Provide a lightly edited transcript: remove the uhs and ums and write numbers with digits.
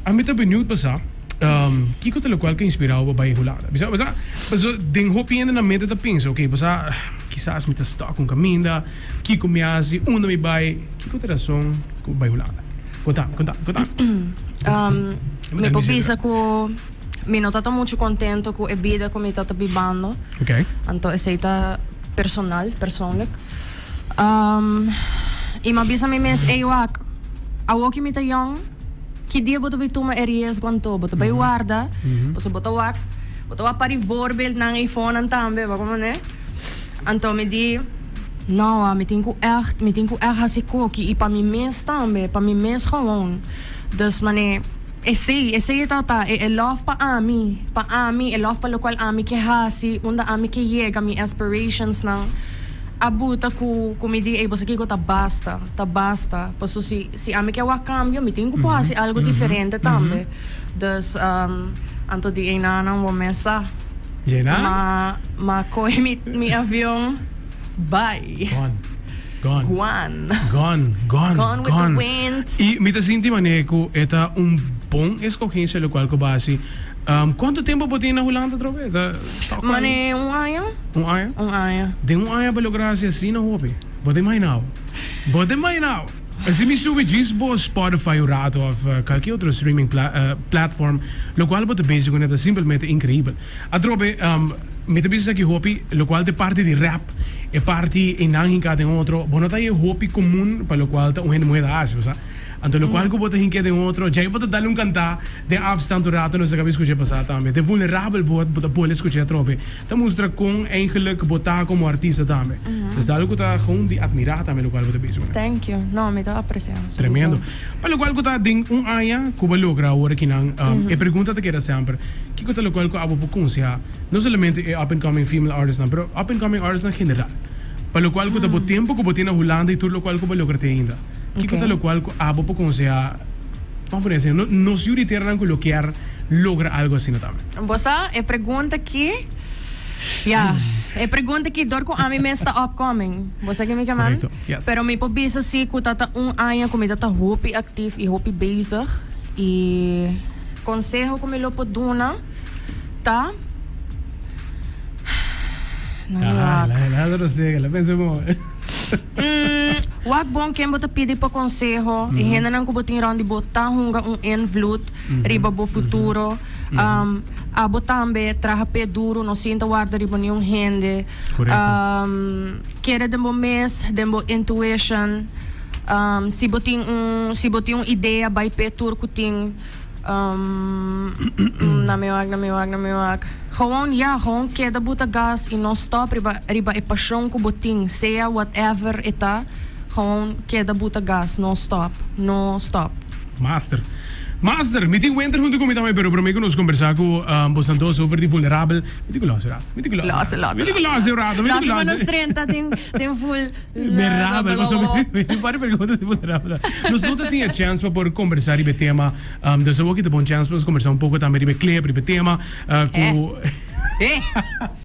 Ami ta benieuwd pa sa, kiko ta lokual ku a inspirá bo pa bai Hulanda? Bisa, bo sa, paso den hopi hende nan mente ta pensa, ok, bo sa, kisas mi ta stuck un kaminda, kiko mi hasi, unda mi bai, kiko ta e rason ku bo bai Hulanda? Konta mi, konta mi, konta mi. Mi por bisa ku mi no ta ta muchu kontento ku e bida ku mi ta ta bibando. Ok. Anto esei ta personal, persoonlijk. I mi a bisa mi mes, ey wak, awoki mi ta yong, Ki dia bo ta bai tuma e riesgo anto? Bo ta bai warda, pasobra bo ta wak, bo ta wak par di voorbeeldnan ei fonan tambe, bo komo ne? Anto mi di, No, mi tin ku ègt, mi tin ku ègt hasi koki i pa mi mes tambe, pa mi mes gewoon. Dus manera esei, esei e tabata, e e lòf pa ami, pa ami, e lòf pa lokual ami ke hasi, unda ami ke yega, mi aspirationsnan a buta ku ku mi di, ey bo sa kiko ta basta, ta basta, pasobra si. Si ami ke wak kambio, mi tin ku por hasi algu diferente tambe. Dus, anto di einanan bo mes sa. Djena? Ma, ma kohe mi, mi avion, bai. Gone. Gone. Gone. Gone, gone, Gone with the gone. wind. I mi ta sinti manera ku e ta un bon eskogensia lokual ku bo hasi. Kuantu tempu bo tin na Hulanda atrobe? Ta ta kual? Mane un aña. Un aña? Un aña. Den un aña bo logra hasi asina hopi? Bo ta imaginabo? Bo ta imaginabo? Si mi subi djis bo Spotify un rato of kalke otro streaming platform, lokual bo ta bezig ku ne ta simpelmente inkreibel. Atrobe, mi ta bisa esaki hopi, lokual ta e parti di rap, e parti einan hinká den otro, bo no ta haña hopi komun pa lokual ta un hende muhé ta hasi, bo sa. Anto lokual ku bo ta hink'é den otro, djei bo ta dal un kantá den afstand un rato, nos a kaba di skucha e pasá tambe. Den vulnerabel bo bo ta bole skucha atrobe. Ta mustra kon eigenlijk bo ta komo artista tambe. Dus ta algo ku ta gewoon di admirá tambe lokual bo ta bezig kuné. Thank you. No, mi ta aprecia. Sowieso. Tremendo. Pa lokual ku ta den un aña ku bo a logra awor akinan, e pregunta ta keda semper, kiko ta lokual ku abo por konsehá no solamente e up and coming female artistnan pero up and coming artistnan general? Pa lokual ku ta bo tempu ku bo tin na Hulanda i tur lokual ku bo a logra te ainda. Kiko ta lokual ku abo por konsehá, ban pone asina, nos yu di teranan ku lo kier logra algo asina tambe? Bo sa, e pregunta aki, ya, e pregunta aki dor ku ami mes ta upcoming. Bo sa ke mi ke man? Korekto, yes. Pero mi por bisa si ku ta ta un aña ku mi ta ta hopi aktif i hopi bezig i konseho ku mi lo por duna ta, na mi Aha, wak. la la rosega, la pensa bon. Wak bon ken bo ta pidi pa konseho. E hendenan ku bo tin rònt di bo ta hunga un invloed riba bo futuro. Abo tambe traha p'e duru, no sinta warda riba niun hende. Kere den bo mes, den bo intuition. Si bo tin un, si bo tin un idea bai p'e tur ku tin. Na mi wak, na mi wak, na mi wak. Gewoon ya, gewoon keda buta gas y no stop riba riba e pasion cu bo tin, sea whatever e ta, gewoon keda buta gas, no stop, no stop. Master. Master, mi tin Winter hunto cu mi tambe, pero prome cu nos combersa cu bosan dos over di vulnerabel, mi tin cu los un rato, mi tin cu los un rato, mi tin cu los un rato, mi tin cu los. Los pa nos 30 den den full. Vulnerabel, pasobra mi tin un par di pregunta di vulnerabel. Nos no ta tin e chèns pa por kombersá riba e tema, dus awor ki ta bon chèns pa nos kombersá un poko tambe riba e clip, riba e tema ku.